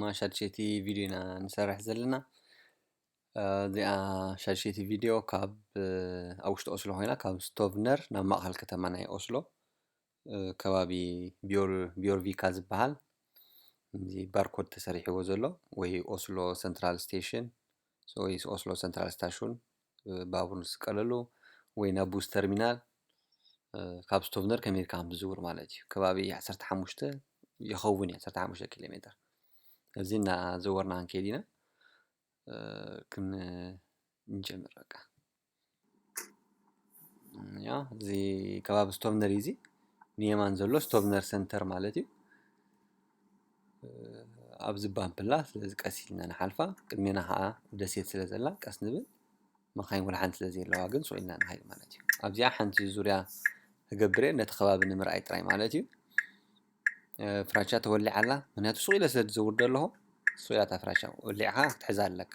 ማ ሻድሸይቲ ቪድዮ ኢና ንሰርሕ ዘለና። እዚኣ ሻድሸይቲ ቪድዮ ካብ ኣብ ውሽጢ ኦስሎ ኮይና ካብ ስቶቭነር ናብ ማእኸል ከተማ ናይ ኦስሎ ከባቢ ቢዮርቪካ ዝበሃል እዚ ባርኮድ ተሰሪሕዎ ዘሎ ወይ ኦስሎ ሰንትራል ስቴሽን ወይ ኦስሎ ሰንትራል ስታሽን ባቡር ዝስቀለሉ ወይ ናብ ቡስ ተርሚናል ካብ ስቶቭነር ከመይ ኢልካ ከም ትዝውር ማለት እዩ። ከባቢ ዓሰርተ ሓሙሽተ ይኸውን እዩ፣ ዓሰርተ ሓሙሽተ ኪሎ ሜትር። እዚ እናዘወርና ክንከይድ ኢና። ክንጀምር በቃ። ያ እዚ ከባቢ ስቶቭነር እዩ። እዚ ንየማን ዘሎ ስቶቭነር ሰንተር ማለት እዩ። ኣብዚ ባምፕላ ስለዚ ቀስ ኢልና ንሓልፋ፣ ቅድሜና ከዓ ደሴት ስለ ዘላ ቀስ ንብል፣ መኻይን ወላ ሓንቲ ስለ ዘየለዋ ግን ሱቕ ኢልና ንኸይድ ማለት እዩ። ኣብዚኣ ሓንቲ ዙርያ ክገብር እየ ነቲ ከባቢ ንምርኣይ ጥራይ ማለት እዩ። ፍራቻ ተወሊዓ ኣላ፣ ምክንያቱ ሱቕ ኢለ ስለ ዝዘውር ዘለኹ ሱቕ ኢላ እታ ፍራቻ ወሊዕኻ ክትሕዛ ኣለካ።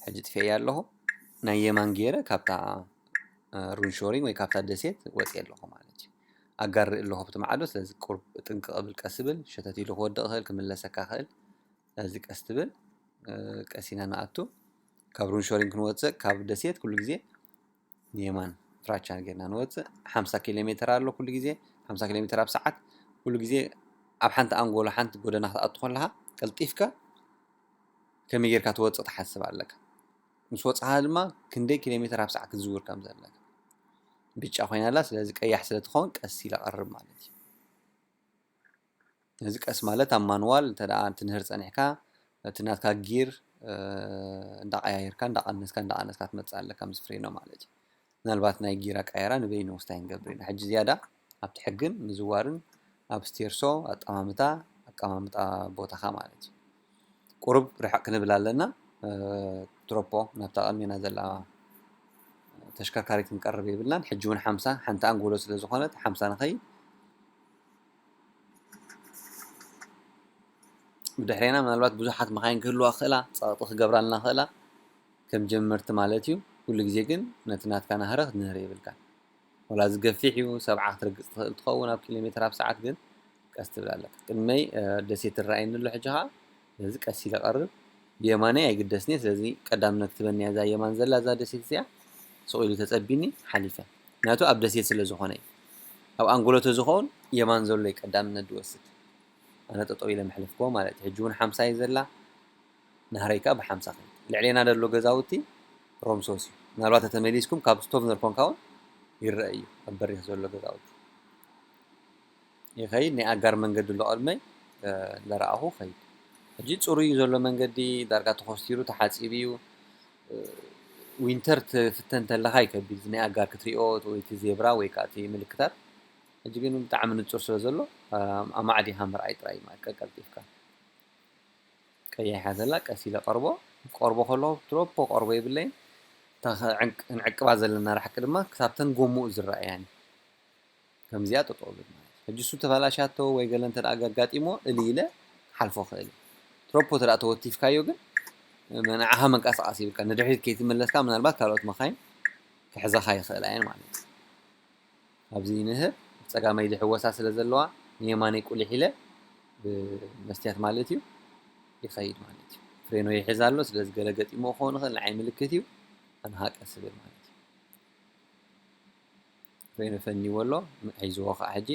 ሕጂ ጥፌያ ኣለኹ፣ ናይ የማን ገይረ ካብታ ሩንሾሪንግ ወይ ካብታ ደሴት ወፅየ ኣለኹ ማለት እዩ። ኣጋርእ ኣለኹ ብቲ ማዕዶ፣ ስለዚ ቁርብ ጥንቅቕ ብል፣ ቀስ ብል፣ ሸተት ኢሉ ክወድቕ ይኽእል፣ ክምለሰካ ይኽእል። እዚ ቀስ ትብል፣ ቀስ ኢና ንኣቱ። ካብ ሩንሾሪንግ ክንወፅእ ካብ ደሴት ኩሉ ግዜ ንየማን ፍራቻ ጌርና ንወፅእ። ሓምሳ ኪሎ ሜትር ኣሎ ኩሉ ግዜ፣ ሓምሳ ኪሎ ሜትር ኣብ ሰዓት። ኩሉ ግዜ ኣብ ሓንቲ ኣንጎሎ ሓንቲ ጎደና ክትኣቱ ከለኻ ቀልጢፍካ ከመይ ጌርካ ትወፅእ ትሓስብ ኣለካ። ምስ ወፅኻ ድማ ክንደይ ኪሎ ሜትር ኣብ ሰዓት ክትዝውር ከም ዘለካ። ብጫ ኮይና ኣላ፣ ስለዚ ቀያሕ ስለ ትኸውን ቀስ ኢለ ቀርብ ማለት እዩ። እዚ ቀስ ማለት ኣብ ማንዋል እንተ ደኣ ትንህር ጸኒሕካ፣ እቲ ናትካ ጊር፣ እ፣ እንዳቐያየርካ፣ እንዳቐነስካ፣ እንዳቐነስካ ትመጽእ ኣለካ ምስ ፍሬኖ ማለት እዩ። ምናልባት ናይ ጊር ኣቀያየራ ንበይኑ ውስታይ ክንገብር ኢና። ሕጂ ዝያዳ ኣብቲ ሕግን ምዝዋርን ኣብ ስቴርሶ ኣጠማምታ፣ ኣቀማምጣ ቦታኻ ማለት እዩ። ቁሩብ ርሕቕ ክንብል ኣለና። እ፣ ትሮፖ ናብታ ቅድሜና ዘላ ተሽከርካሪት ክንቀርብ የብልናን። ሕጂ እውን ሓምሳ ሓንቲ ኣንጎሎ ስለ ዝኾነት ሓምሳ ንኸይድ። ብድሕሬና ምናልባት ብዙሓት መኻይን ክህልዋ ክኽእላ፣ ጸቕጢ ክገብራልና ክኽእላ፣ ከም ጀመርቲ ማለት እዩ። ኩሉ ግዜ ግን ነቲ ናትካ ናህረ ክትንህር የብልካን። ወላ እዚ ገፊሕ እዩ፣ ሰብዓ ክትረግጽ ትኽእል ትኸውን ኣብ ኪሎ ሜትር ኣብ ሰዓት፣ ግን ቀስ ትብል ኣለካ። ቅድመይ፣ እ፣ ደሴት ትረኣየኒ ኣሎ ሕጂ ኸኣ፣ ስለዚ ቀስ ኢለ ቀርብ። ብየማነይ ኣይግደስን እየ፣ ስለዚ ቀዳምነት ክትበኒ እያ እዛ የማን ዘላ እዛ ደሴት እዚኣ። ስቕ ኢሉ ተጸቢኒ፣ ሓሊፈ። ምክንያቱ ኣብ ደሴት ስለ ዝኾነ እዩ። ኣብ ኣንጎሎ ተዝኸውን የማን ዘሎ እዩ ቀዳምነት ዝወስድ። ኣነ ጠጠው ኢለ መሕለፍክዎ ማለት እዩ። ሕጂ እውን ሓምሳ እዩ ዘላ፣ ናህረይ ከኣ ብሓምሳ ከይድ። ልዕሌና ዘሎ ገዛውቲ ሮምሶስ እዩ። ምናልባት ተተመሊስኩም ካብ ስቶቭነር ኮንካ እውን ይረአ እዩ፣ ኣብ በሪኽ ዘሎ ገዛውቲ። ይኸይድ፣ ናይ ኣጋር መንገዲ ኣሎ ቅድመይ፣ እ፣ እንዳረኣኹ ኸይድ። ሕጂ ጽሩይ እዩ ዘሎ መንገዲ፣ ዳርጋ ተኾስቲሩ፣ ተሓጺቡ እዩ። እ፣ ዊንተር ትፍተን እንተለኻ ይከብድ፣ ናይ ኣጋር ክትሪኦ፣ ወይ እቲ ዜብራ ወይ ከኣ እቲ ምልክታት። ሕጂ ግን ብጣዕሚ ንጹር ስለ ዘሎ፣ እ፣ ኣማዕዲኻ ምርኣይ ጥራይ እዩ፣ ቀልጢፍካ። ቀያሕ እያ ዘላ፣ ቀስ ኢለ ቀርቦ። ቀርቦ ከለኹ ትሮፖ ቀርቦ የብለይን። እታ ከ-፣ ዕንቅ-፣ ክንዕቅባ ዘለና ራሕቂ ድማ ክሳብተን ጎምኡ ዝረኣያን። ከምዚኣ ጠጠው ብል ማለት እዩ። ሕጂ እሱ ተበላሻቶ ወይ ገለ እንተ ደኣ ኣጋጢሞ እሊ ኢለ ክሓልፎ ክእል እየ። ትሮፖ እንተ ደኣ ተወቲፍካዮ ግን ንዓኻ መንቀሳቐሲ ይብልካ። ንድሕሪት ከይትምለስካ ምናልባት ካልኦት መኻይን ክሕዛኻ ይኽእላ እየን ማለት እዩ። ኣብዚ ንህብ ጸጋመይ ድሕወሳ ስለ ዘለዋ ንየማነይ ቁሊሕ ኢለ ብመስትያት ማለት እዩ ይኸይድ ማለት እዩ። ፍሬኖ ይሕዝ ኣሎ፣ ስለዚ ገለ ገጢሞ ክኸውን ይኽእል፣ ንዓይ ምልክት እዩ። ኣነ ሃቀ ስብል ማለት እዩ። ፍሬኖ ፈኒዎ ኣሎ፣ ሒዝዎ ኸዓ ሕጂ።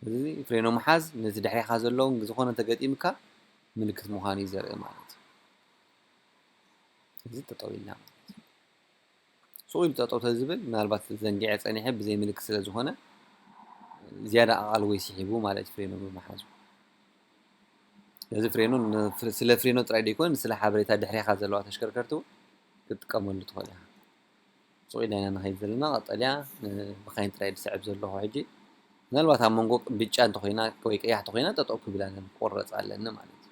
እዚ ፍሬኖ ምሓዝ ነቲ ድሕሬኻ ዘለውን ዝኾነ እንተገጢምካ ምልክት ምዃኑ እዩ ዘርኢ ማለት እዩ። እዚ ጠጠው ኢልና ማለት እዩ። ስቕ ኢሉ ጠጠው ተዝብል፣ ምናልባት ዘንጊዐ ጸኒሐ ብዘይ ምልክት ስለ ዝኾነ፣ ዝያዳ ኣቓልቦይ ስሒቡ ማለት እዩ ፍሬኖ ብምሓዙ። ስለዚ ፍሬኖ ን-፣ ስለ ፍሬኖ ጥራይ ደይኮነ፣ ስለ ሓበሬታ ድሕሬኻ ዘለዋ ተሽከርከርቲ እውን ክትጥቀመሉ ትኽእል ኢኻ። ስቕ ኢልና ኢና ንኸይድ ዘለና፣ ቀጠልያ፣ ን-፣ መኻይን ጥራይ ዝስዕብ ዘለኹ ሕጂ። ምናልባት ኣብ መንጎ ብጫ እንተኾይና ወይ ቀያሕ እንተኾይና ጠጠው ክብል ኣለኒ፣ ክቆረጽ ኣለኒ ማለት እዩ።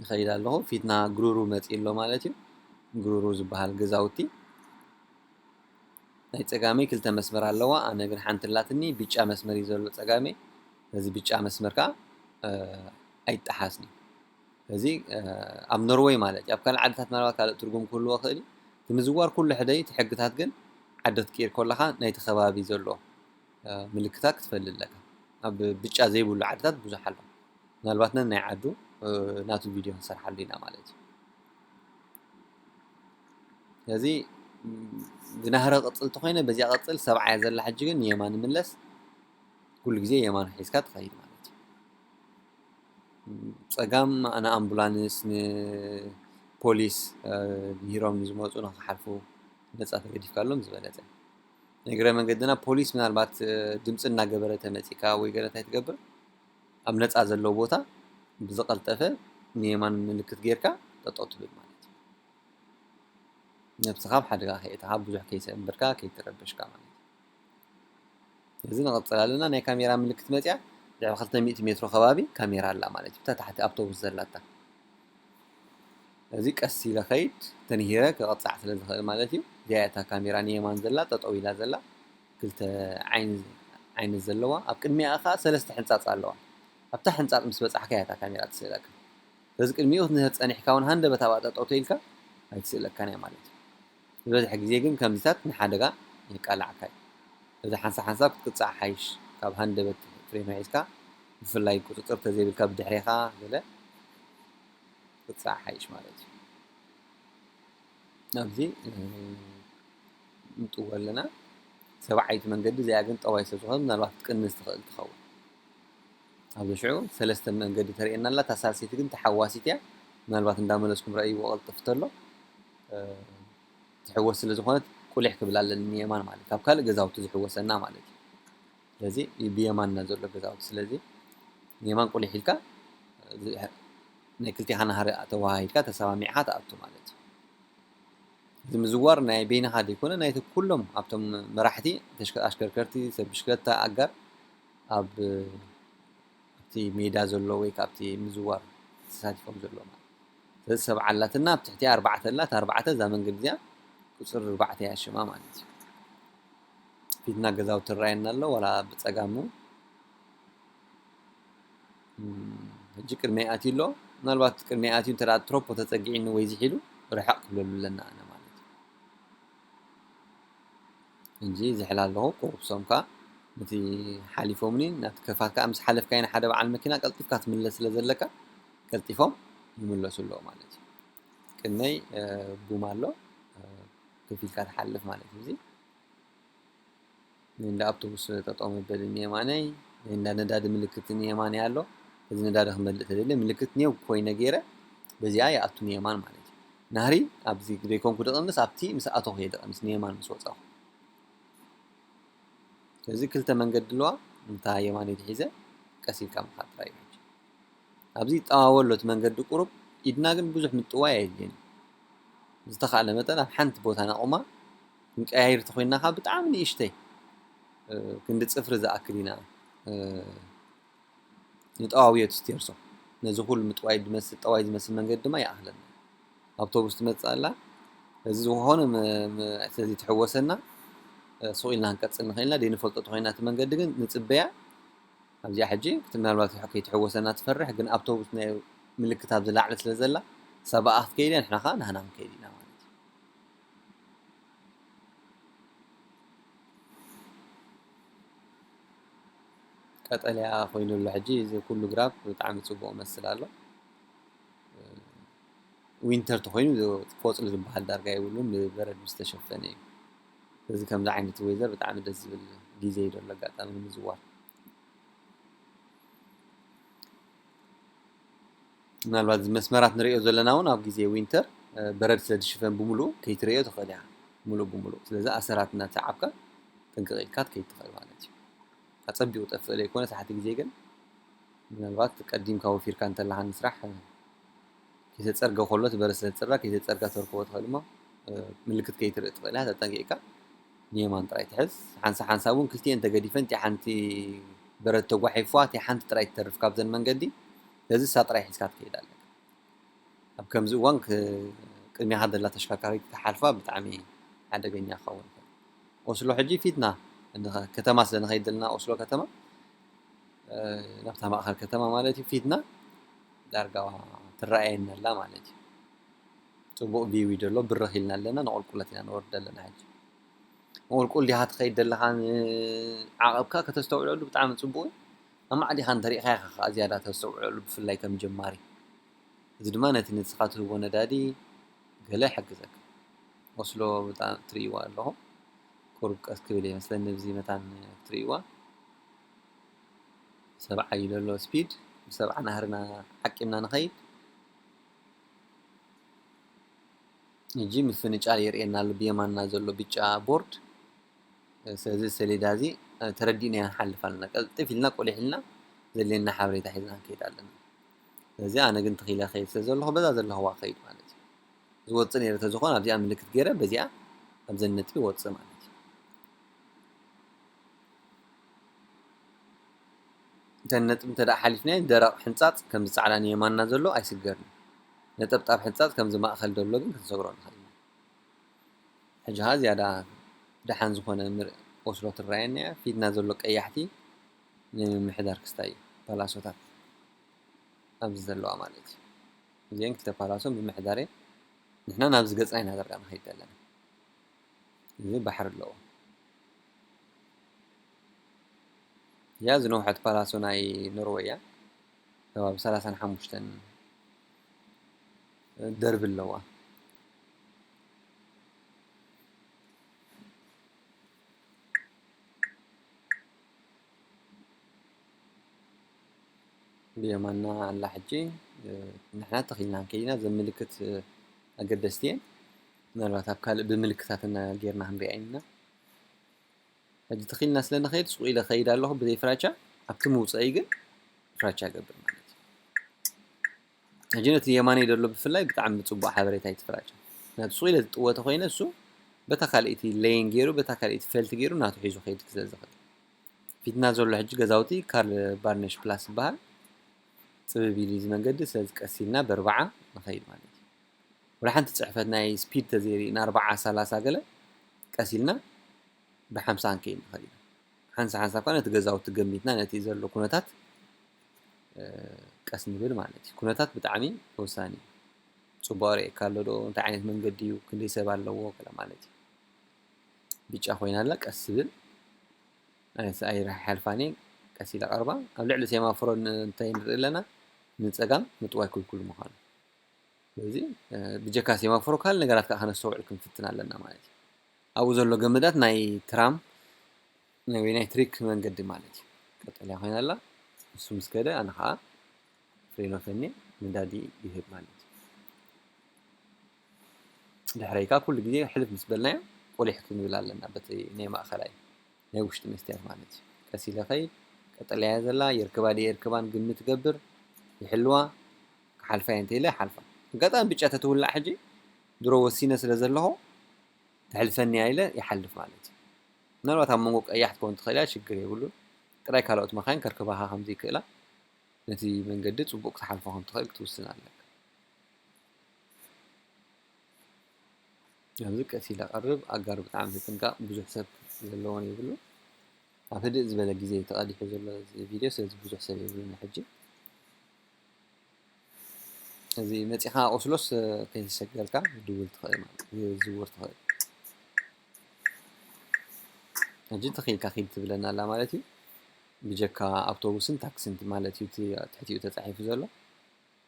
ይኸይድ ኣለኹ። ፊትና ግሩሩ መፂኡ ኣሎ ማለት እዩ። ግሩሩ ዝበሃል ገዛውቲ ናይ ፀጋመይ ክልተ መስመር ኣለዋ። ኣነ ግን ሓንቲ ኣላትኒ፣ ብጫ መስመር እዩ ዘሎ ፀጋመይ። እዚ ብጫ መስመር ከዓ፣ እ፣ ኣይጠሓስን እዩ። እዚ፣ እ፣ ኣብ ኖርወይ ማለት እዩ። ኣብ ካልእ ዓድታት ምናልባት ካልእ ትርጉም ክህልዎ ይኽእል እዩ። እቲ ምዝዋር ኩሉ ሕደ እዩ። እቲ ሕግታት ግን ዓዲ ክትቅይር ከለኻ ናይቲ ከባቢ ዘሎ፣ እ፣ ምልክታት ክትፈልጥ ኣለካ። ኣብ ብጫ ዘይብሉ ዓድታት ብዙሕ ኣሎ። ምናልባት ነናይ ዓዱ ናቱ ቪድዮ ክንሰርሓሉ ኢና ማለት እዩ። ስለዚ ብናህሪ ቅፅል ተኮይነ በዚኣ ቅፅል ሰብዓ እያ ዘላ። ሕጂ ግን ንየማን ንምለስ፣ ኩሉ ግዜ የማን ሒዝካ ትኸይድ ማለት እዩ። ፀጋም ንኣምቡላንስ፣ ንፖሊስ፣ ንሂሮም ንዝመፁ ንክሓልፉ ነፃ ተገዲፍካሎም ዝበለፀ። ንእግረ መንገድና ፖሊስ ምናልባት ድምፂ እናገበረ ተመፂካ ወይ ገለ እንታይ ትገብር፣ ኣብ ነፃ ዘለዎ ቦታ ብዝቐልጠፈ ንየማን ምልክት ጌርካ ጠጠው ትብል ማለት እዩ። ነብስኻ ኣብ ሓደጋ ከየእተኻ ብዙሕ ከይሰንበድካ ከይተረበሽካ ማለት እዩ። እዚ ንቐፅል ኣለና። ናይ ካሜራ ምልክት መፅያ ልዕሊ ክልተ ሚእቲ ሜትሮ ከባቢ ካሜራ ኣላ ማለት እዩ። እታ ታሕቲ ኣውቶቡስ ዘላታ። እዚ ቀስ ኢለ ከይድ ተንሂረ ክቐፃዕ ስለ ዝኽእል ማለት እዩ። እዚኣ እታ ካሜራ ንየማን ዘላ ጠጠው ኢላ ዘላ ክልተ ዓይኒ ዓይነት ዘለዋ፣ ኣብ ቅድሚኣ ኸዓ ሰለስተ ሕንፃፅ ኣለዋ። ኣብታ ሕንፃፅ ምስ በፃሕካ እያ እታ ካሜራ ትስእለካ። ስለዚ ቅድሚኡ ክትንህር ፀኒሕካ እውን ሃንደበት ኣብኣ ጠጠው ተኢልካ ኣይትስእለካን እያ ማለት እዩ። ዝበዝሐ ግዜ ግን ከምዚታት ንሓደጋ የቃልዓካ እዩ። ስለዚ ሓንሳብ ሓንሳብ ክትቅፃዕ ሓይሽ፣ ካብ ሃንደበት ፍሬም ሒዝካ፣ ብፍላይ ቁፅፅር ተዘይብልካ ብድሕሬኻ ገለ ክትቅፃዕ ሓይሽ ማለት እዩ። ኣብዚ ንጥወ ኣለና። ሰብዓይቲ መንገዲ እዚኣ ግን ጠዋይ ስለ ዝኾነት ምናልባት ክትቅንስ ትኽእል ትኸውን። ኣብዚ ሽዑ ሰለስተ መንገዲ ተርእየና ኣላ። እታ ሳልሰይቲ ግን ተሓዋሲት እያ። ምናልባት እንዳመለስኩም ረእይዎ ቅልጥፍ ተሎ ትሕወስ ስለ ዝኾነት ቁሊሕ ክብል ኣለኒ ንየማን ማለት ካብ ካልእ ገዛውቲ ዝሕወሰና ማለት እዩ። ስለዚ ብየማንና ዘሎ ገዛውቲ ስለዚ ንየማን ቁሊሕ ኢልካ ናይ ክልቲኻ ናህሪ ተወሃሂድካ ተሰማሚዕካ ትኣቱ ማለት እዩ። እዚ ምዝዋር ናይ በይንኻ ዘይኮነ ናይቲ ኩሎም ኣብቶም መራሕቲ ኣሽከርከርቲ ሰብ ብሽክለታ ኣጋር ኣብ ኣብቲ ሜዳ ዘሎ ወይ ካብቲ ምዝዋር ተሳቲፎም ዘሎ ማለት ስለዚ ሰብ ዓላትና ኣብ ትሕቲ ኣርባዕተ ኣላ። ኣርባዕተ እዛ መንገዲ እዚኣ ቁፅሪ ኣርባዕተ እያ ሽማ ማለት እዩ። ፊትና ገዛውቲ ትረኣየና ኣሎ ዋላ ብፀጋሙ ሕጂ ቅድመይ ኣትዩ ኣሎ። ምናልባት ቅድመይ ኣትዩ እንተ ትሮፖ ተፀጊዒኒ ወይ ዝሒሉ ርሕቕ ክብለሉ ኣለና ኣነ ማለት እዩ። እንጂ ዝሕል ኣለኹ ቁሩብ ሶምካ ነቲ ሓሊፎምኒ ናብቲ ከፋት ከዓ ምስ ሓለፍካዮ ንሓደ በዓል መኪና ቀልጢፍካ ትምለስ ስለ ዘለካ ቀልጢፎም ይምለሱ ኣለዉ ማለት እዩ። ቅድመይ ቡም ኣሎ ከፊልካ ትሓልፍ ማለት እዩ። እዚ እንዳ ኣውቶቡስ ጠጠው መበሊ ንየማነይ እንዳ ነዳዲ ምልክት ንየማነይ ኣሎ። እዚ ነዳዲ ክመልእ ተደልየ ምልክት ኔው ኮይነ ገይረ በዚኣ ይኣቱ ንየማን ማለት እዩ። ናህሪ ኣብዚ ዘይኮንኩ ደቐምስ ኣብቲ ምስ ኣተኹ እየ ደቐምስ ንየማን ምስ ወፃኹ። እዚ ክልተ መንገዲ ኣለዋ። እንታ የማነይቲ ሒዘ ቀስ ኢልካ ምኻድ ጥራይ እዩ። ኣብዚ ይጠዋወሎ እቲ መንገዲ ቁሩብ ኢድና ግን ብዙሕ ምጥዋይ ኣየድልየን። ብዝተኻእለ መጠን ኣብ ሓንቲ ቦታ ነቑማ ክንቀያይር ተኾይንና ከዓ ብጣዕሚ ንእሽተይ ክንዲ ፅፍሪ ዝኣክል ኢና ንጠዋውዮ እቲ ስቴርሶ። ነዚ ኩሉ ምጥዋይ ዝመስል ጠዋይ ዝመስል መንገዲ ድማ ይኣኽለና። ኣውቶቡስ ትመፅእ ኣላ። እዚ ዝኾነ ስለዚ ትሕወሰና ሱቕ ኢልና ክንቀፅል ንኽእልና ደይንፈልጦ ተኾይና እቲ መንገዲ ግን ንፅበያ ኣብዚኣ ሕጂ ምናልባት ከይትሕወሰና ትፈርሕ ግን ኣውቶቡስ ናይ ምልክት ኣብዚ ላዕሊ ስለ ዘላ ሳባኣ ክትከይድ እያ ንሕና ከዓ ናህና ክንከይድ ኢና ማለት እዩ። ቀጠልያ ኮይኑ ኣሎ ሕጂ እዚ ኩሉ ግራብ ብጣዕሚ ፅቡቕ መስል ኣሎ። ዊንተር ተኮይኑ ቆፅሊ ዝበሃል ዳርጋ የብሉን ብበረድ ዝተሸፈነ እዩ። ስለዚ ከምዚ ዓይነት ወይዘር ብጣዕሚ ደስ ዝብል ግዜ እዩ ዘሎ ኣጋጣሚ ንምዝዋር። ምናልባት እዚ መስመራት ንሪኦ ዘለና እውን ኣብ ግዜ ዊንተር በረድ ስለ ዝሽፈን ብምሉኡ ከይትርእዮ ትኽእል ኢኻ ሙሉእ ብምሉእ። ስለዚ ኣሰራት እናተዓብካ ጥንቅቕ ኢልካ ትከይድ ትኽእል ማለት እዩ። ኣፀቢቑ ጠፍእ ዘይኮነ ሳሕቲ ግዜ ግን ምናልባት ቀዲምካ ወፊርካ እንተለኻ ንስራሕ ከይተፀርገ ከሎ እቲ በረድ ስለ ዝፅረግ ከይተፀርጋ ተርክቦ ትኽእል እሞ ምልክት ከይትርኢ ትኽእል ኢኻ ተጠንቂቕካ ንየማን ጥራይ ትሕዝ። ሓንሳ ሓንሳ እውን ክልቲኤን ተገዲፈን እቲኣ ሓንቲ በረድ ተጓሒፍዋ እቲኣ ሓንቲ ጥራይ ትተርፍ ካብዘን መንገዲ ስለዚ እሳ ጥራይ ሒዝካ ትከይድ ኣለካ። ኣብ ከምዚ እዋን ቅድሚኻ ዘላ ተሽከርካሪት ክሓልፋ ብጣዕሚ ሓደገኛ ክኸውን ይኽእል። ኦስሎ ሕጂ ፊትና ከተማ ስለ ንኸይድ ዘለና ኦስሎ ከተማ ናብታ ማእኸል ከተማ ማለት እዩ ፊትና ዳርጋ ትረኣየና ኣላ ማለት እዩ። ፅቡቕ ቪው እዩ ዘሎ ብርኽ ኢልና ኣለና ንቑልቁለት ኢና ንወርድ ዘለና ሕጂ። ንቑልቁል ዲኻ ትኸይድ ዘለኻ ዓቐብካ ከተስተውዕለሉ ብጣዕሚ ፅቡቕ እዩ። ኣማዕዲኻ እንተሪእኻ ኢኻ ከዓ ዝያዳ ተስተውዕለሉ ብፍላይ ከም ጀማሪ። እዚ ድማ ነቲ ንስኻ ትህቦ ነዳዲ ገለ ይሕግዘካ። ኦስሎ ብጣዕሚ ትርእይዋ ኣለኹም። ቁሩብ ቀስ ክብል እየ መስለኒ፣ ብዚ መታን ክትርእይዋ። ሰብዓ እዩ ዘሎ ስፒድ፣ ብሰብዓ ናህርና ዓቂምና ንኸይድ። ሕጂ ምፍንጫል የርእየና ኣሎ ብየማንና ዘሎ ብጫ ቦርድ። ስለዚ ሰሌዳ እዚ ተረዲእና ንሓልፍ ኣለና። ቀልጥፍ ኢልና ቆሊሕ ኢልና ዘድልየና ሓበሬታ ሒዝና ክንከይድ ኣለና። ስለዚ ኣነ ግን ተኺለ ከይድ ስለ ዘለኹ በዛ ዘለኹዋ ከይድ ማለት እዩ። ዝወፅእ ነይረ ተዝኾን ኣብዚኣ ምልክት ገይረ በዚኣ ኣብዘን ነጥቢ ወፅእ ማለት እዩ። እተን ነጥቢ እንተ ደኣ ሓሊፍናዮ ደረቕ ሕንጻጽ ከምዚ ጻዕዳ ንየማንና ዘሎ ኣይስገርን። ነጠብጣብ ሕንጻጽ ከምዚ ማእከል ዘሎ ግን ክንሰግሮ ንኽእል ኢና። ሕጂ ኸኣ ዝያዳ ደሓን ዝኾነ ምር-፣ ኦስሎ ትረኣየና እያ። ፊትና ዘሎ ቀያሕቲ ናይ ምምሕዳር ክስታይ እዩ። ፓላሶታት ኣብዚ ዘለዋ ማለት እዩ። እዚአን ክልተ ፓላሶ ምምሕዳር እየን። ንሕና ናብዚ ገጽና ኢና ዘርጋ ንኸይድ ዘለና። እዚ ባሕሪ ኣለዎ። እዚኣ ዝነውሐት ፓላሶ ናይ ኖርወይ እያ። ከባቢ ሰላሳን ሓሙሽተን ደርቢ ኣለዋ። ብየማንና ኣላ ሕጂ። ንሕና ተኺልና ክንከይድ ኢና። እዘን ምልክት ኣገደስቲ እየን። ምናልባት ኣብ ካልእ ብምልክታትና ጌርና ክንሪኣ ኢና። ሕጂ ተኺልና ስለ ንኸይድ ሱቕ ኢለ እኸይድ ኣለኹ ብዘይ ፍራቻ። ኣብቲ ምውፀኢ ግን ፍራቻ እገብር ማለት እዩ። ሕጂ ነቲ የማነይ ዘሎ ብፍላይ ብጣዕሚ ጽቡቕ ሓበሬታ እዩ እቲ ፍራቻ። ምኽንያቱ ሱቕ ኢለ ዝጥወ ተኾይነ እሱ በታ ካልኣይቲ ሌን ገይሩ፣ በታ ካልኣይቲ ፈልቲ ገይሩ ናቱ ሒዙ ክኸይድ ስለ ዝኽእል። ፊትና ዘሎ ሕጂ ገዛውቲ ካርል ባርኔሽ ፕላስ ይበሃል። ጽብብ ኢሉ እዚ መንገዲ፣ ስለዚ ቀስ ኢልና ብኣርብዓ ንኸይድ ማለት እዩ። ወላ ሓንቲ ጽሕፈት ናይ ስፒድ ተዘይርኢና ኣርብዓ፣ ሰላሳ ገለ ቀስ ኢልና ብሓምሳ ክንከይድ ንኽእል ኢና። ሓንሳ ሓንሳ እኳ ነቲ ገዛውቲ ገሚትና ነቲ ዘሎ ኩነታት፣ እ፣ ቀስ ንብል ማለት እዩ። ኩነታት ብጣዕሚ ወሳኒ እዩ። ጽቡቕ ኣርእየካ ኣሎ ዶ? እንታይ ዓይነት መንገዲ እዩ? ክንደይ ሰብ ኣለዎ? ገለ ማለት እዩ። ብጫ ኮይና ኣላ፣ ቀስ ዝብል ኣነስ ኣይሓልፋን እየ፣ ቀስ ኢለ ቀርባ። ኣብ ልዕሊ ሴማፎሮ ን-፣ እንታይ ንርኢ ኣለና? ንጸጋም ምጥዋይ ክልኩል ምዃኑ። ስለዚ፣ እ፣ ብጀካ ሴማፎሮ ካልእ ነገራት ከኣ ከነስተውዕል ክንፍትን ኣለና ማለት እዩ። ኣብኡ ዘሎ ገመዳት ናይ ትራም ናይ ወይ ናይ ትሪክ መንገዲ ማለት እዩ። ቀጠልያ ኮይና ኣላ። እሱ ምስ ከደ ኣነ ከኣ ፍሬኖ ፈንየ ነዳዲ ይህብ ማለት እዩ። ድሕረይ ከኣ ኩሉ ግዜ ሕልፍ ምስ በልናዮ ቆሊሕ ክንብል ኣለና በቲ ናይ ማእኸላይ ናይ ውሽጢ መስትያት ማለት እዩ። ቀስ ኢለ ኸይድ፣ ቀጠልያ እያ ዘላ፣ የርክባ ድየ የርክባን ግምት እገብር፣ ይሕልዋ፣ ክሓልፋ እየ እንተ ኢለ ይሓልፋ። ኣጋጣሚ ብጫ ተትውላዕ ሕጂ ድሮ ወሲነ ስለ ዘለኹ ተሕልፈኒ እያ ኢለ ይሓልፍ ማለት እዩ። ምናልባት ኣብ መንጎ ቀያሕ ትከውን ትኽእል እያ፣ ሽግር የብሉን። ጥራይ ካልኦት መኻይን ከርክባኻ ከም ዘይክእላ ነቲ መንገዲ ጽቡቕ ክትሓልፎ ከም ትኽእል ክትውስን ኣለካ። ኣብዚ ቀስ ኢለ ቀርብ፣ ኣጋር ብጣዕሚ ዝጥንቀቕ፣ ብዙሕ ሰብ ዘለዎን የብሉን። ኣብ ህድእ ዝበለ ግዜ እዩ ተቐዲሑ ዘሎ እዚ ቪድዮ፣ ስለዚ ብዙሕ ሰብ የብሉን ሕጂ። እዚ መጺኻ ኦስሎስ፣ እ፣ ከይተሸገርካ ክትድውል ትኽእል ማለት እዩ፣ ክትዝውር ትኽእል። ሕጂ ተኺኢልካ ኪድ ትብለና ኣላ ማለት እዩ። ብጀካ ኣውቶቡስን ታክስን ማለት እዩ እቲ ትሕቲኡ ተጻሒፉ ዘሎ።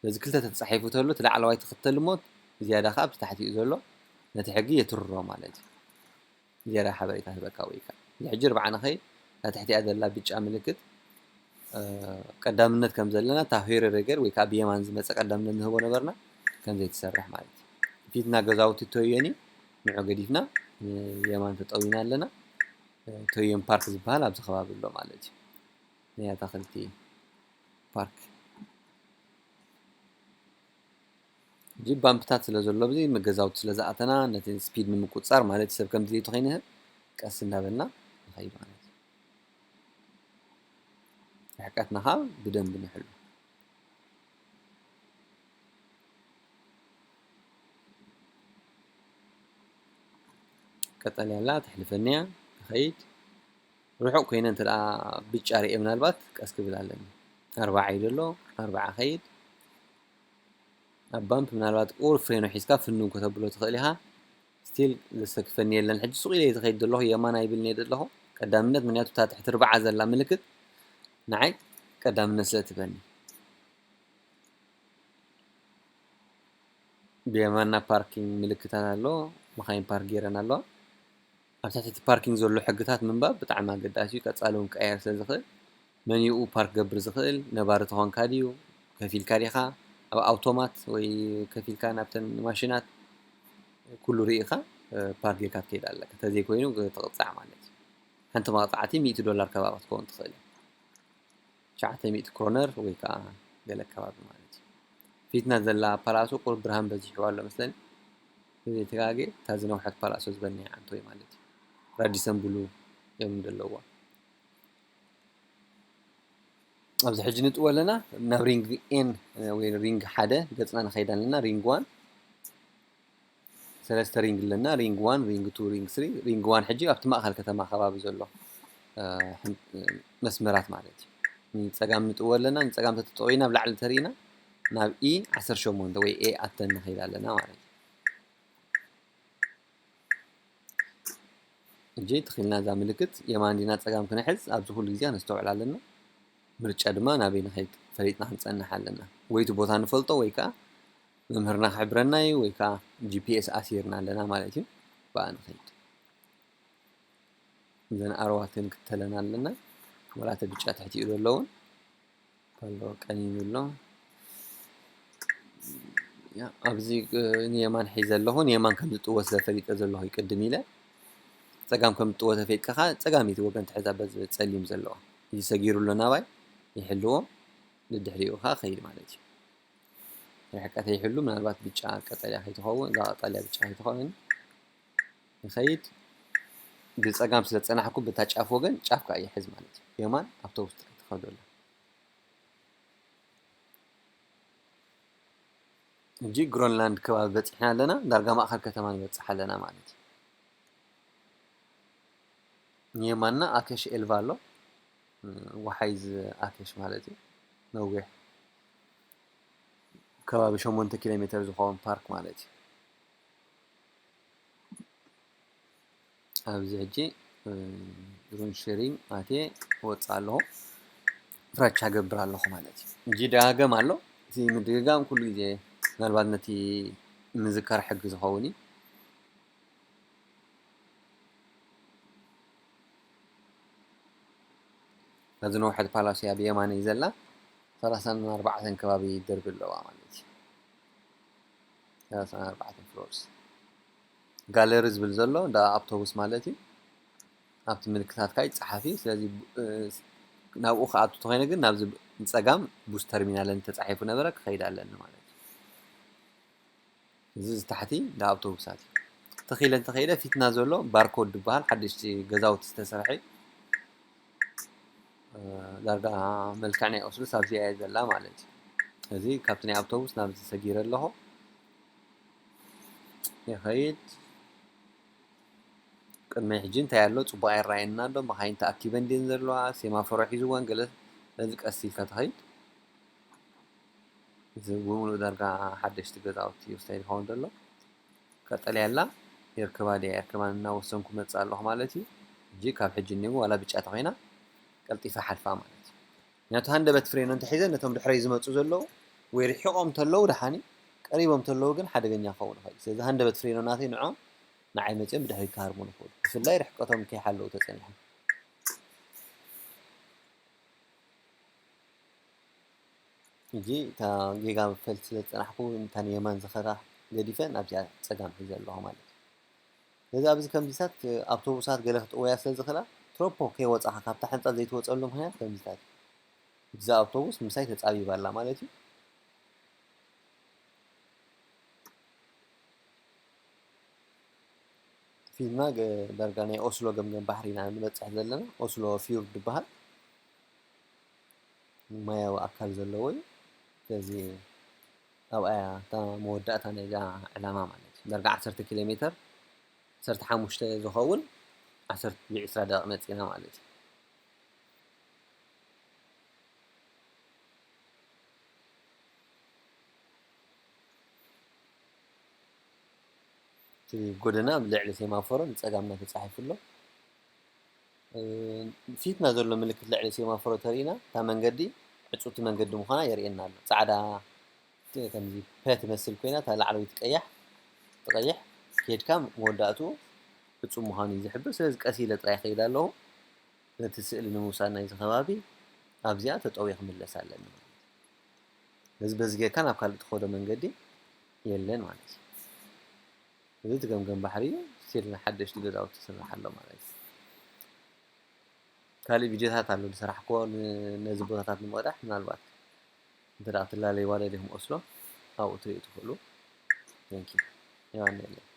በዚ ክልተ ተጻሒፉ ተሎ እቲ ላዕለዋይ ትኽተል እሞ ዝያዳ ከኣ ኣብቲ ታሕቲኡ ዘሎ ነቲ ሕጊ የትርሮ ማለት እዩ። ዝያዳ ሓበሬታ ህበካ ወይ ከኣ ንሕጂ ኣርብዓ ንኸይድ እታ ትሕቲኣ ዘላ ብጫ ምልክት፣ እ፣ ቀዳምነት ከም ዘለና እታ ሆይረ ረገር ወይ ከኣ ብየማን ዝመጸ ቀዳምነት ንህቦ ነበርና ከም ዘይትሰርሕ ማለት እዩ። ፊትና ገዛውቲ ቶዮን እዩ፣ ንዑ ገዲፍና ንየማን ተጠዊና ኣለና። እ፣ ቶዮን ፓርክ ዝበሃል ኣብዚ ከባቢ ኣሎ ማለት እዩ። ናይ ኣታኽልቲ ፓርክ። ሕጂ ባምፕታት ስለ ዘሎ፣ ኣብዚ ገዛውቲ ስለ ዝኣተና፣ ነቲ ስፒድ ንምቁጽጻር ማለት እዩ፣ ሰብ ከም ድሌቱ ከይንህብ ቀስ እንዳበልና ንኸይድ ማለት እዩ። ርሕቀትና ኸኣ ብደንቢ ንሕሉ። ቀጠልያ ኣላ፣ ተሕልፈኒ እያ፣ ንኸይድ። ርሑቕ ኮይነ እንተ ደኣ ብጫ ርእየ ምናልባት ቀስ ክብል ኣለኒ። ኣርብዓ እዩ ዘሎ፣ ኣርብዓ ኸይድ። ኣብ ባምፕ ምናልባት ቁሩብ ፍሬኖ ሒዝካ ፍንው ከተብሎ ትኽእል ኢኻ። ስቲል ዘሰክፈኒ የለን። ሕጂ ሱቕ ኢለ እየ ዝኸይድ ዘለኹ፣ የማን ኣይብልን እየ ዘለኹ። ቀዳምነት፣ ምኽንያቱ እታ ትሕቲ ኣርብዓ ዘላ ምልክት ንዓይ ቀዳምነት ስለ ትህበኒ። ብየማና ፓርኪንግ ምልክታት ኣሎ፣ መኻይን ፓርክ ገይረን ኣለዋ። ኣብ ትሕቲ እቲ ፓርኪንግ ዘሎ ሕግታት ምንባብ ብጣዕሚ ኣገዳሲ እዩ፣ ቀጻሊ እውን ክቀየር ስለ ዝኽእል። መን እዩ ፓርክ ክገብር ዝኽእል? ነባሪ ተኾንካ ድዩ? ከፊልካ ዲኻ? ኣብ ኣውቶማት ወይ ከፊልካ ናብተን ማሽናት ኩሉ ርኢኻ ፓርክ ጌርካ ትከይድ ኣለካ። ተዘይኮይኑ ትቕጻዕ ማለት እዩ። ሓንቲ መቕጻዕቲ ሚእቲ ዶላር ከባቢ ክትከውን ትኽእል እያ። ትሽዓተ ሚእቲ ክሮነር ወይ ከዓ ገለ ከባቢ ማለት እዩ። ፊትና ዘላ ፓላሶ ቁሩብ ብርሃን በዚሕዋ ኣሎ መስለኒ። ተዘይተጋጌ እታ ዝነውሐት ፓላሶ ዝበልናያ ዓንቶ እዩ ማለት እዩ። ራዲሰን ብሉ እዮም ዘለዋ። ኣብዚ ሕጂ ንጥዎ ኣለና ናብ ሪንግ ኤን ወይ ሪንግ ሓደ ገጽና ንኸይድ ኣለና። ሪንግ ዋን ሰለስተ ሪንግ ኣለና፣ ሪንግ ዋን፣ ሪንግ ቱ፣ ሪንግ ስሪ። ሪንግ ዋን ሕጂ ኣብቲ ማእኸል ከተማ ከባቢ ዘሎ መስመራት ማለት እዩ። ንፀጋም ንጥዎ ኣለና። ንፀጋም ተተጠቒና ናብ ላዕሊ ተሪእና ናብ ኢ ዓሰርተ ሸሞንተ ወይ ኤ ኣተን ንኸይድ ኣለና ማለት እዩ። ሕጂ ትኺልና እዛ ምልክት የማን ዲና ጸጋም ክነሕዝ ኣብዚ ኩሉ ግዜ ነስተውዕል ኣለና። ምርጫ ድማ ናበይ ንኸይድ ፈሊጥና ክንጸንሕ ኣለና። ወይ እቲ ቦታ ንፈልጦ ወይ ከኣ መምህርና ክሕብረና እዩ ወይ ከኣ ጂ ፒ ኤስ ኣሲርና ኣለና ማለት እዩ። ብኣ ንኸይድ። እዘን ኣርዋት ክንክተለን ኣለና። ወላ እቲ ብጫ ትሕቲኡ ዘሎ እውን ኣሎ ቀኒኑ ኣሎ። ኣብዚ ንየማን ሒዘ ኣለኹ። ንየማን ከም ዝጥወስ ዘፈሊጠ ዘለኹ ቅድም ኢለ። ጸጋም ከም ዝጥወስ ተፈሊጥካ ጸጋመይቲ ወገን ትሕዛ በዚ ጸሊም ዘለዋ። እዚ ሰጊሩ ኣሎ ናባይ ይሕልዎ። ንድሕሪኡ ከኣ ኸይድ ማለት እዩ። ርሕቀት ይሕሉ ምናልባት ብጫ ቀጠልያ ከይትኸውን እዛ ቀጠልያ ብጫ ከይትኸውን ይኸይድ። ብጸጋም ስለ ዝጸናሕኩ በታ ጫፍ ወገን ጫፍ ከኣ ይሕዝ ማለት እዩ። የማን ኣብቶቡስ ጥራይ ትኸዶ ኣላ። ሕጂ ግሮንላንድ ከባቢ በጺሕና ኣለና። ዳርጋ ማእኸል ከተማ ንበጽሕ ኣለና ማለት እዩ። ንየማንና ኣከሽ ኤልቫ ኣሎ። ወሓይዝ ኣከሽ ማለት እዩ። ነዊሕ ከባቢ ሸሞንተ ኪሎ ሜተር ዝኸውን ፓርክ ማለት እዩ። ኣብዚ ሕጂ ሩን ሸሪንግ ኣትየ ወፅእ ኣለኹ። ፍራቻ ገብር ኣለኹ ማለት እዩ። ሕጂ ደጋገም ኣሎ። እቲ ምድግጋም ኩሉ ግዜ ምናልባት ነቲ ምዝካር ሕጊ ዝኸውን እዩ። ኣብዚ ነውሐት ፓላሶ እያ ብየማነይ ዘላ። ሰላሳን ኣርባዕተን ከባቢ ደርቢ ኣለዋ ማለት እዩ። ሰላሳን ኣርባዕተን ፍሎርስ። ጋለሪ ዝብል ዘሎ እንዳ ኣውቶቡስ ማለት እዩ። ኣብቲ ምልክታት ከዓ ይፀሓፍ እዩ። ስለዚ ናብኡ ክኣቱ ተኾይነ ግን ናብዚ ንፀጋም ቡስ ተርሚናል እንተፃሒፉ ነበረ ክኸይድ ኣለኒ ማለት እዩ። እዚ ዝታሕቲ ንኣውቶቡሳት እዩ። ተኺለ እንተኸይደ ፊትና ዘሎ ባርኮድ ዝበሃል ሓደሽቲ ገዛውቲ ዝተሰርሐ እዩ። ዳርጋ መልክዕ ናይ ኦስሎስ ኣብዚኣ እያ ዘላ ማለት እዩ። እዚ ካብቲ ናይ ኣውቶቡስ ናብዚ ሰጊረ ኣለኹ። ይኸይድ። ቅድመይ ሕጂ እንታይ ኣሎ? ጽቡቕ ኣይረኣየና ኣሎ። መኻይን ተኣኪበን ድየን ዘለዋ? ሴማፎሮ ሒዝወን ገለ። ስለዚ ቀስ ኢልካ ተኸይድ። እዚ ብምሉእ ዳርጋ ሓደሽቲ ገዛውቲ እዩ ስታይል ይኸውን ዘሎ። ቀጠልያ ኣላ የርክባ ድያ የርክባን እናወሰንኩ መጽእ ኣለኹ ማለት እዩ። ሕጂ ካብ ሕጂ እኒኡ ዋላ ብጫ ተኾይና ቀልጢፈ ሓልፋ ማለት እዩ። ምክንያቱ ሃንደበት ፍሬኖ እንተሒዘ ነቶም ድሕረይ ዝመፁ ዘለዉ ወይ ርሒቖም እንተለዉ ደሓኒ ቀሪቦም እንተለዉ ግን ሓደገኛ ክኸውን ይኽእል። ስለዚ ሃንደበት ፍሬኖ ናተይ ንዖም ንዓይ መፅኦም ብድሕሪት ክሃርሙን ይኽእሉ። ብፍላይ ርሕቀቶም ከይሓለዉ ተፀኒሖም። ሕጂ እታ ጌጋ መክፈልቲ ስለ ዝጸናሕኩ፣ እታ ንየማን ዝኸዳ ገዲፈ ናብዚኣ ጸጋም ሒዘ ኣለኹ ማለት እዩ። ስለዚ ኣብዚ ከምዚታት ኣውቶቡሳት ገለ ክጥወያ ስለ ዝኽእላ፣ ትሮፖ ከይወጻኻ ካብታ ሕንጻ ዘይትወጸሉ ምኽንያት ከምዚታት እዩ። እዛ ኣውቶቡስ ምሳይ ተጻቢባ ኣላ ማለት እዩ። ፊትና ዳርጋ ናይ ኦስሎ ገምገም ባሕሪ ኢና ንበጽሕ ዘለና። ኦስሎ ፊዮርድ ዝበሃል ማያዊ ኣካል ዘለዎ እዩ። ስለዚ ኣብኣ እያ እታ መወዳእታ ናይዛ ዕላማ ማለት እዩ። ዳርጋ ዓሰርተ ኪሎ ሜተር፣ ዓሰርተ ሓሙሽተ ዝኸውን ዓሰርተ ብዕስራ ደቂቕ መጺና ማለት እዩ። እቲ ጎደና ኣብ ልዕሊ ሴማፎሮ ንጸጋምና ተጻሒፉ ኣሎ። እ፣ ፊትና ዘሎ ምልክት ልዕሊ ሴማፎሮ ተሪእና፣ እታ መንገዲ ዕጹቲ መንገዲ ምዃና የርእየና ኣሎ። ጻዕዳ ከምዚ ፐ ትመስል ኮይና እታ ላዕለወይቲ ቀያሕ ትቐይሕ ከድካ መወዳእቱ ፍጹም ምዃኑ እዩ ዝሕብር። ስለዚ ቀስ ኢለ ጥራይ ይኸይድ ኣለኹ። ነቲ ስእሊ ንምውሳድ ናይዚ ከባቢ ኣብዚኣ ተጠውየ ክምለስ ኣለኒ ማለት እዩ። ነዚ በዚ ጌርካ ናብ ካልእ ትኸዶ መንገዲ የለን ማለት እዩ። እዚ እቲ ገምገም ባሕሪ እዩ። ስቲል ሓደሽቲ ገዛውቲ ይስራሕ ኣሎ ማለት እዩ። ካልእ ቪድዮታት ኣሎ ዝሰራሕክዎ ን- ነዚ ቦታታት ንምቕዳሕ ምናልባት እንተ ደኣ ክትላለይዋ ደሊኹም ኦስሎ ኣብኡ ትርእዩ ትኽእሉ። Thank you። ዮሃና የለን።